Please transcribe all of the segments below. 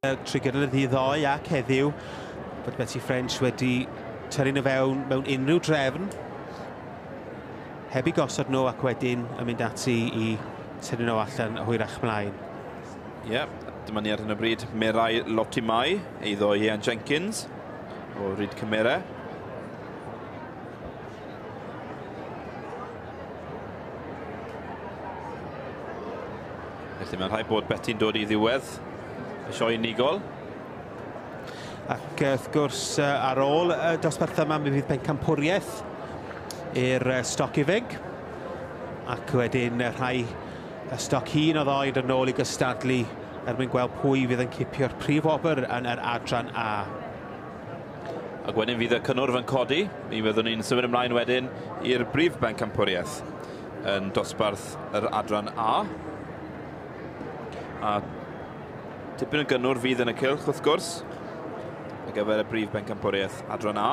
Trwy gydol y ddydd ddoe ac heddiw, bod Betty French wedi tynnu nhw fewn mewn unrhyw drefn, heb i gosod nhw ac wedyn yn mynd ati i tynnu nhw allan hwyrach mlaen. Ie, yeah, dyma ni ar hyn o bryd Merai Lotimai, eiddo Ian Jenkins o Ryd Cymere. Felly mae'n rhaid bod Betty'n dod i ddiwedd y sioe unigol. Ac wrth gwrs, ar ôl y dosbarth yma, mi fydd pencampwriaeth i'r stoc ifanc. Ac wedyn rhai y stoc hŷn o ddoe yn ôl i gystadlu er mwyn gweld pwy fydd yn cipio'r prif wobr yn yr adran A. Ac wedyn fydd y cynnwrf yn codi. Mi fyddwn ni'n symud ymlaen wedyn i'r brif bencampwriaeth yn dosbarth yr adran A. A tipyn o gynnwrf fydd yn y cylch, wrth gwrs, ar gyfer y brif bencampwriaeth adran A.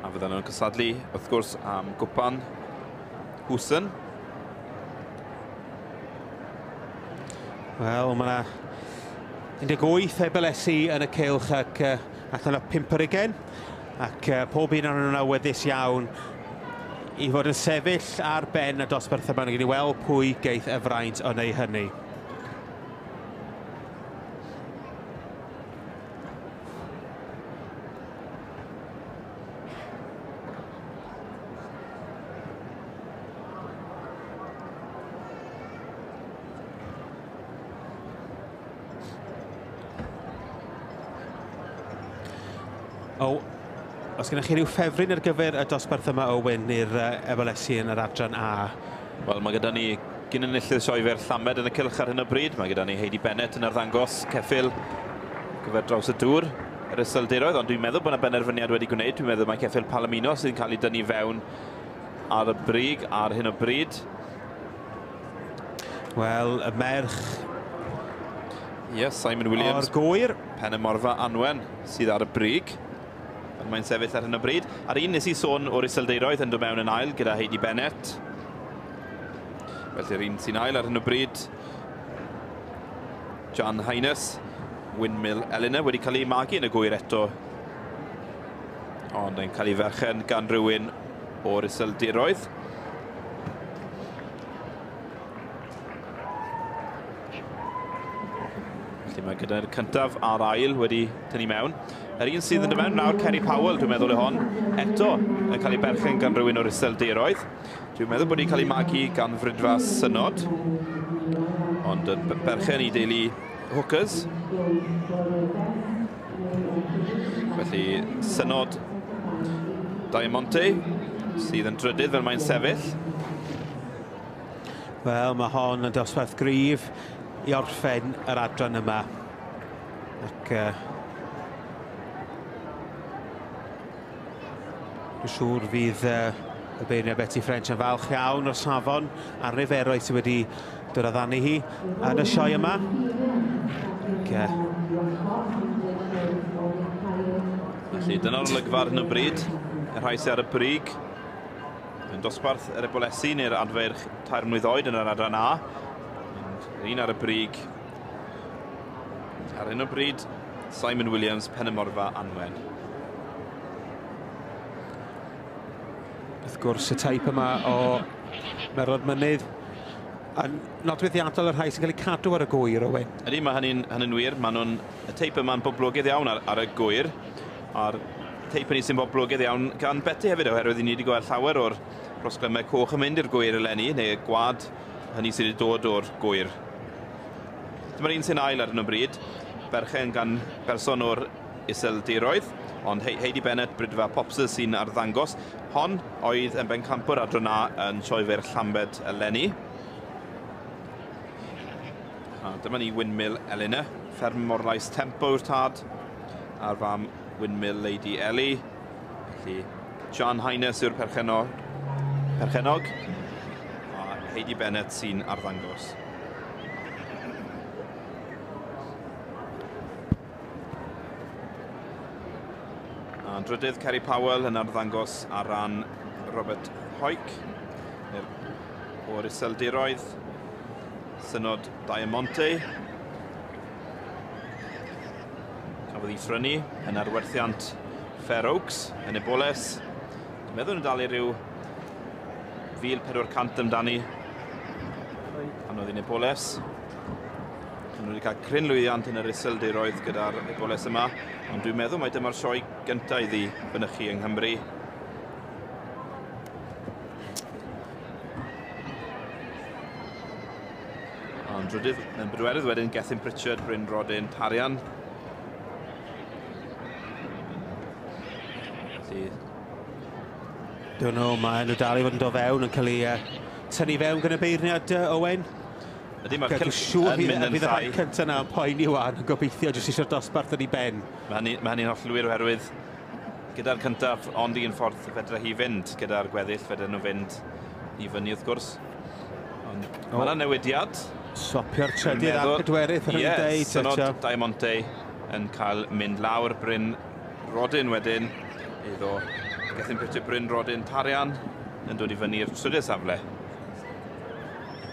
A fyddan nhw'n cystadlu, wrth gwrs, am gwpan Hwson. Wel, mae yna 18 ebelesi yn y cylch ac allan o 5 ar 20. Ac pob un ohonyn nhw'n awyddus iawn i fod yn sefyll ar ben y dosbarth yma. Ni'n weld pwy geith y fraint o neu hynny. O, os gennych chi ryw ffefryn ar gyfer y dosbarth yma, Owen, i'r ebolesi yn yr adran A? Wel, mae gyda ni gyn-enillydd sioe fer Llambed yn y cylch ar hyn o bryd. Mae gyda ni Heidi Bennett yn arddangos ceffyl gyfer draws y dŵr yr Iseldiroedd, ond dwi'n meddwl bod yna benderfyniad wedi gwneud. Dwi'n meddwl mae ceffyl Palomino sy'n cael ei dynnu fewn ar y brig ar hyn o bryd. Wel, y merch... Yes, Simon Williams. O'r Gwyr. Pen y Morfa Anwen sydd ar y brig. Ond mae'n sefyll ar hyn o bryd. A'r un nes i sôn o'r Iseldiroedd yn dod mewn yn ail gyda Heidi Bennett. Felly'r un sy'n ail ar hyn o bryd, Jan Heines, Windmill Eleanor, wedi cael ei magu yn y Gwyr eto. Ond yn cael ei ferchen gan rhywun o'r Iseldiroedd. Felly mae gyda'r cyntaf a'r ail wedi tynnu mewn. Yr un sydd yn dod mewn nawr, Kerry Powell, dwi'n meddwl yw hon, eto yn cael ei berchen gan rhywun o'r Iseldiroedd. Dwi'n meddwl bod hi'n cael ei magu gan Fridfa Synod, ond yn berchen i deulu Hookers. Felly Synod Diamante sydd yn drydydd fel mae'n sefyll. Wel, mae hon yn dosbarth gryf i orffen yr adran yma. Ac dwi'n siŵr fydd y beirniad Betty French yn falch iawn o'r safon a'r niferoedd sydd wedi dod â ddani hi yn y sioe yma. Ac, Felly dyna'r olygfa ar hyn o bryd, y rhai sydd ar y brig yn dosbarth yr ebolesi neu'r adferch 3 mlwydd oed yn yr adran A. Yr un ar y brig ar hyn o bryd, Simon Williams, Pen y Morfa, Anwen. Wrth gwrs, y teip yma o Merlod Mynydd yn nodweddiadol o'r rhai sy'n cael eu cadw ar y Gwyr, Owen. Ydy, mae hynny'n wir. Maen nhw'n, y teip yma'n boblogaidd iawn ar y Gwyr. A'r teip hynny sy'n boblogaidd iawn gan Betty hefyd, oherwydd i ni wedi gweld llawer o'r rhosglymau coch yn mynd i'r Gwyr eleni, neu y gwad hynny sydd wedi dod o'r Gwyr. Dyma'r un sy'n ail ar hyn o bryd, berchen gan berson o'r Iseldiroedd, ond Heidi Bennett, Bridfa Popsys sy'n arddangos. Hon oedd yn bencampwr adran A yn sioe fer Llambed eleni. A dyma ni Windmill Eleanor, fferm Morlais Tempo yw'r tad, a'r fam Windmill Lady Ellie. Felly Jan Heines yw'r perchenog, a Heidi Bennett sy'n arddangos. A drydydd Kerry Powell yn arddangos ar ran Robert Hoyk, o'r Iseldiroedd, Synod Diamante. Cafodd ei phrynu yn arwerthiant Fair Oaks yn Eboles. Dwi'n meddwl yn dalu rhyw 1,400 amdani pan oedd hi'n Eboles. Maen nhw wedi cael cryn lwyddiant yn yr Iseldiroedd gyda'r eboles yma, ond dwi'n meddwl mai dyma'r sioe gyntaf iddi fynychu yng Nghymru. Ond drydydd, yn bedwerydd wedyn, Gethin Pritchard, Bryn Rodyn, Tarian. Felly... Don't know, mae nhw dal i fod yn dod fewn yn cael ei tynnu fewn gan y beirniad, Owen. Ydy, mae'r cylch siŵr yn mynd yn fydd y llai. rhai cyntaf yna yn poeni wan, yn gobeithio jyst eisiau'r dosbarth yn ei ben. Mae hynny'n hollol wir oherwydd gyda'r cyntaf ond un ffordd fedra hi fynd, gyda'r gweddill fedra nhw fynd i fyny wrth gwrs. Ond mae yna newidiad. Swapio'r trydydd a'r pedwerydd, yn Ie, dweud. Synod Diamante yn cael mynd lawr. Bryn Rodyn wedyn, iddo Gethin Pritchard, Bryn Rodyn Tarian yn dod i fyny i'r trydydd safle.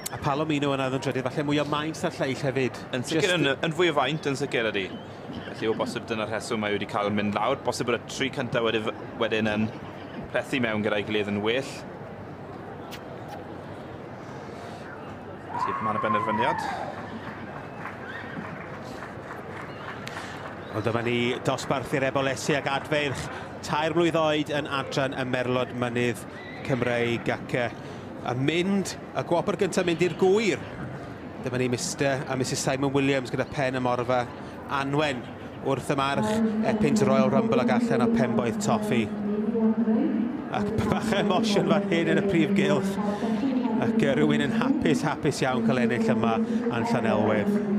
A Palomino yna oedd yn trydydd, falle mwy o maint na'r lleill hefyd. Yn sicr, yn fwy o faint, yn sicr ydy. Felly o bosib dyna'r rheswm mae wedi cael mynd lawr. Bosib bod y tri cyntaf wedyn yn plethu mewn gyda'i gilydd yn well. Felly mae yna benderfyniad. Wel, dyma ni dosbarthu'r ebolesi ac adfeirch 3 mlwydd oed yn adran y Merlod Mynydd Cymreig ac a mynd, y gwobr gyntaf mynd i'r gwyr. Dyma ni Mr a Mrs Simon Williams gyda pen y morfa Anwen wrth y march Epynt Royal Rumble ac allan o Penboeth Toffi. Ac bach emosiwn fan hyn yn y prif gylch. Ac rhywun yn hapus, hapus iawn cael ennill yma yn Llanelwedd.